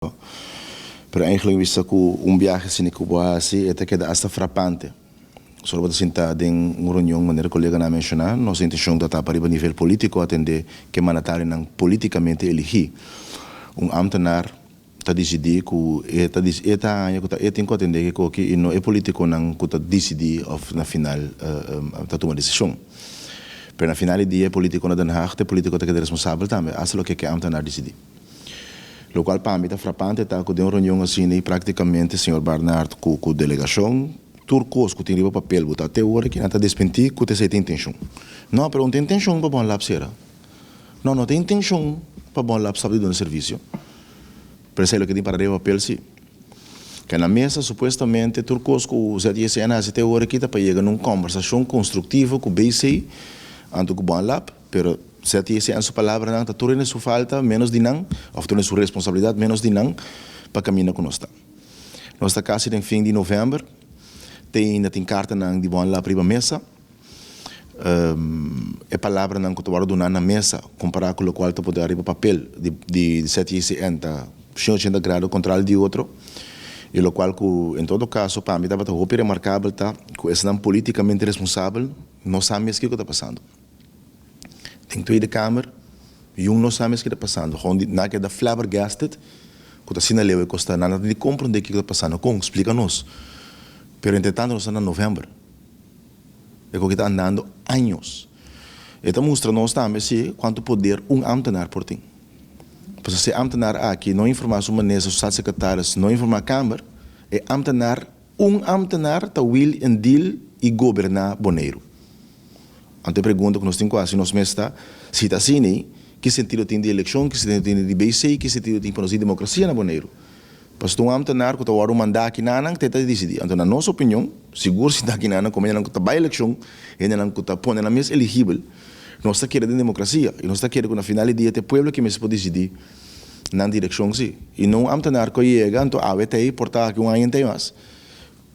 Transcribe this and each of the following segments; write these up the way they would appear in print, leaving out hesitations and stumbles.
Pero eigenlijk bisa ku un biahe asina ku bo hasi e ta keda asta frapante. Solo bo ta sinta den un reunion manera koleganan a menshoná, nos intenshon ta ta pa riba nivel polítiko atendé ku e mandatarionan polítikamente eligí. Un ámtenar ta disidí ku e ta e ta haña ku ta e tin ku atendé ku e koki i no e polítikonan ku ta disidí òf na final ta tuma desishon. Pero na final di dia e polítiko na Den Haag ta e polítiko ta keda responsabel tambe asta loke ku e ámtenar disidí. Lokual pa mi ta frapante ta ku den un reunion asina i praktikamente señor Barnard ku ku delegashon tur kos ku tin riba papel bo ta te ora ki nan ta despentí ku ta esei ta intenshon. No, pero un ta intenshon pa Bonlab sera. No, no ta intenshon pa Bonlab stòp di duna servisio. Pero esei loke tin para riba papel si. Ke na mesa supuestamente tur kos ku ZJCN a hasi te ora aki ta pa yega na un kòmbersashon konstruktivo ku BC anto ku Bonlab. Pero ZJCN su palabranan ta tur hende su falta menos di nan, of tur hende su responsabilidad menos di nan pa caminda cu nos ta. Nos ta casi den fin di november, te ainda tin cartanan di Bonlab riba mesa. E palabranan cu ta wordo duna na mesa compara cu locual ta pone riba papel di ZJCN ta 180 grado contral di otro. Y locual cu en todo caso pa mi tabata hopi remarcabel ta cu esnan politicamente responsabel no sa mes kico ta pasando. Den Tweede Kamer, yun no sa mes ki ta pasando. Gewoon di nan keda flabbergasted ku ta asina leu e kos ta. Nan no ta di komprondé kiko ta pasando. Kon? Splika nos. Pero entretanto nos ta na novèmber. E koki ta andando años. E ta mustra nos tambe si kuantu poder un ámtenar por tin. Pasobra si e ámtenar aki no informá su minister, su staatssecretaris, no informá Kamer, e ámtenar Un ámtenar ta wil en deal i goberná Boneiru? Anto e pregunta ku nos tin ku hasi nos mes ta, si ta asina ei, ki sentido tin di elekshon, ki sentido tin di BC, ki sentido tin pa nos di demokrasia na Boneiru? Pasobra un ámtenar ku ta wòrdu mandá akinanan te ta disidí. Anto na nos opinion, sigur si ta akinanan komo hendenan ku ta bai elekshon, hendenan ku ta pone nan mes eligibel, nos ta kere den demokrasia i nos ta kere ku na final di dia ta e pueblo ki mester por disidí nan direkshon si. I no un ámtenar ku a yega, anto awe ta ei, por ta aki un aña entei mas.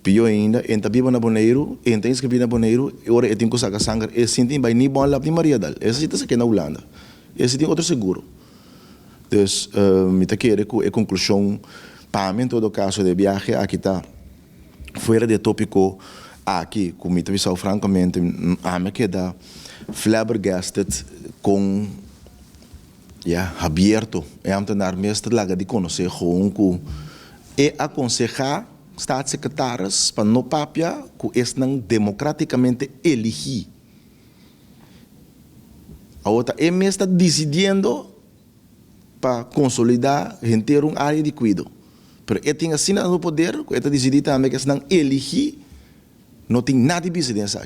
Pió ainda, e ta biba na Boneiru, e ta inskribí na Boneiru, i ora e tin ku saka sanger, e sin tin bai ni Bonlab ni Mariadal. Esei si ta sak'é na Hulanda. Esei tin otro seguro. Dus, mi ta kere ku e konklushon pa mi en todo kaso di e biahe aki ta fuera di e tópiko aki ku mi ta bisau frankamente, ami a keda flabbergasted kon Ya, abierto. E ambtenaar mes ta laga di konosé gewoon ku e a konsehá staatssecretaris pa no papia ku esnan demokratikamente eligí. Awor ta e mes ta disidiendo pa konsolidá henter un área di kuido. Pero e tin asina tantu poder ku e ta disidí tambe ku esnan eligí no tin nada di bisa den esaki.